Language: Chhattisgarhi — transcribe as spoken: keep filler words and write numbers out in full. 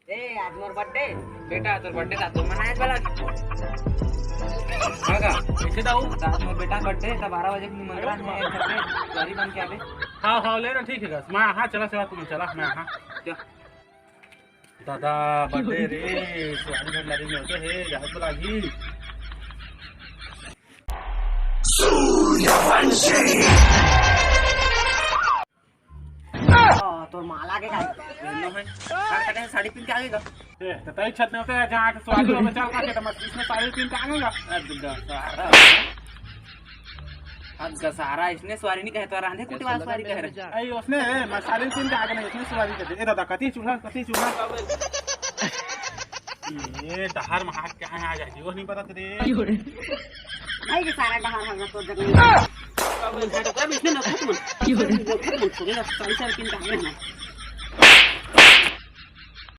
ए, आज मोर बर्थडे। बेटा, तोर बर्थडे ला तो मनाए वाला। हाँ का? कैसे दाऊ? तो आज मोर बेटा बर्थडे, तो बारह बजे के निमंत्रण है, घर पे सुवारी बन के आबे। हाँ, हाँ, ले ना, ठीक है, बस। मैं, हाँ, चला, चला, तुम चला, मैं, हाँ। क्या? दादा, बर्थडे रे, सुवारी बन लागे में होते है, जाए तो लागी। सूर्यवंशी। ओ, तोर माला के का? येलो है। हर कटे साड़ी पहन के आगे का? ए, तो तई छत में होते हैं, जहाँ के सुवारी होते चल का के, तो मत इसने साड़ी पहन के आगे का? अब दशहरा। अब दशहरा इसने सुवारी नहीं कहे, तो रांधे कुटी वाला सुवारी कह रहे। ए, उसने, ए, मैं साड़ी पहन के आगे नहीं, इसने सुवारी कह दे। ए दादा, कती चूल्हा, कती चूल्हा। ये डहर में हाथ क्या है, आ जाए, वो नहीं पता तेरे। भाई के सारा डहर हर तो जगह। अब इसने नखत मन। नखत मन, छोड़े ना, साड़ी, साड़ी पहन के आगे ना।